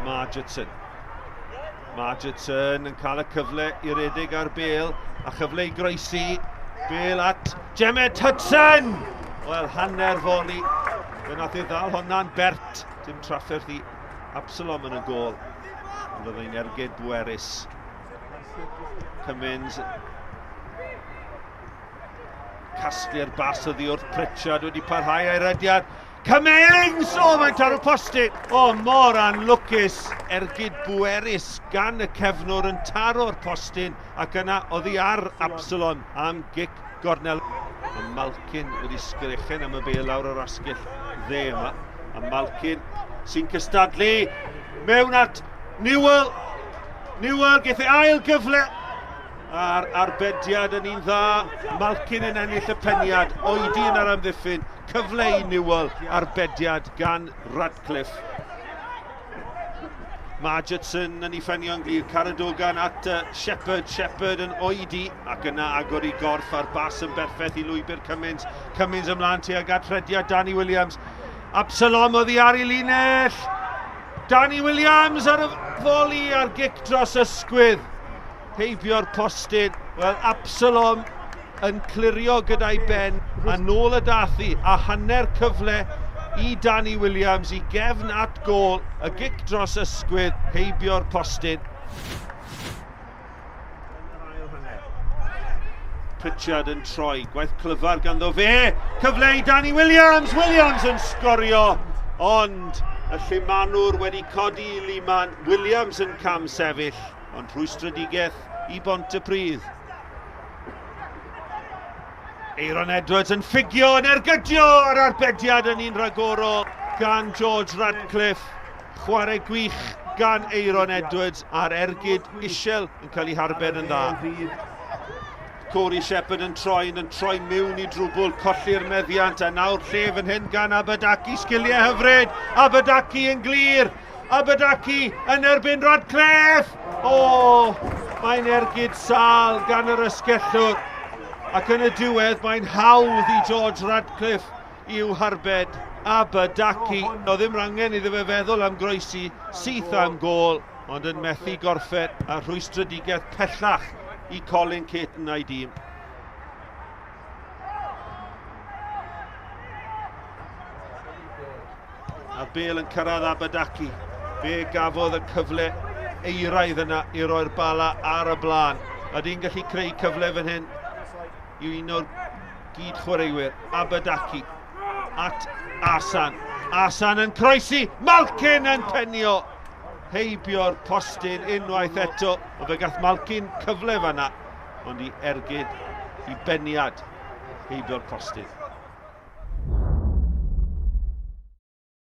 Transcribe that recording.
Margetson. Margetson yn cael y cyfle i redeg ar bel a chyfle i groesi. Bel at Jemet Hudson! Wel, hanner foli. Fe nath ei ddal honna'n bert. Dim trafferth i Absalom yn y gol. Ond oedd hi'n ergyd bwerus. Cummins casglu'r bas oddi wrth Pritchard wedi parhau ei rediad. Cummings! O, mae'n taro postyn! O, mor anlwcus! Ergyd bwerus gan y cefnwr yn taro'r postyn ac yna oddi ar Absalom am gic gornel. A Malkin wedi sgrechen am y bel lawr o'r asgell dde yma. A Malkin sy'n cystadlu mewn at Newell. Newell geith ei ail gyfle. A'r arbediad yn un dda. Malkin yn ennill y peniad. Oedi yn yr amddiffyn. Cyfle i Newell, arbediad gan Radcliffe. Margetson yn ei ffenio'n glir, Caradogan at Shepherd, Shepherd yn oedi ac yna agor i gorff a'r bas yn berffaith i lwybr Cummins. Cummins ymlaen tuag at rhediad Danny Williams. Absalom oddi ar ei linell. Danny Williams ar y foli a'r gic dros ysgwydd. Heibio'r postyn. Wel, Absalom yn clirio gyda'i ben a nôl y dath hi a hanner cyfle i Danny Williams i gefn at gôl, y gic dros ysgwydd heibio'r postyn. Pritchard yn troi, gwaith clyfar ganddo fe, cyfle i Danny Williams, Williams yn sgorio, ond y llumanwr wedi codi i Liman, Williams yn cam sefyll, ond rhwystredigaeth i Bontypridd. Aaron Edwards yn ffugio, yn ergydio ar arbediad yn un rhagorol gan George Radcliffe. Chwarae gwych gan Aaron Edwards a'r ergyd isel yn cael ei harbed yn dda. Corey Shepherd yn troi, yn troi mewn i drwbl, colli'r meddiant a nawr lle fan hyn gan Abadaki, sgiliau hyfryd, Abadaki yn glir, Abadaki yn erbyn Radcliffe! O, mae'n ergyd sal gan yr ysgellwr. Ac yn y diwedd mae'n hawdd i George Radcliffe i'w harbed. Abadaki, o ddim angen iddo fe feddwl am groesi, syth am gôl, ond yn methu gorffen a rhwystredigaeth pellach i Colin Caton a'i dîm. A'r bel yn cyrraedd Abadaki. Fe gafodd y cyfle eiraidd yna i roi'r bala ar y blaen. A di'n gallu creu cyfle fan hyn i un o'r gyd chwaraewyr. Abadaki at Asan. Asan yn croesi. Malkin yn penio. Heibio'r postyn unwaith eto. Ond fe gath Malkin cyfle fanna. Ond i ergyd i beniad heibio'r postyn.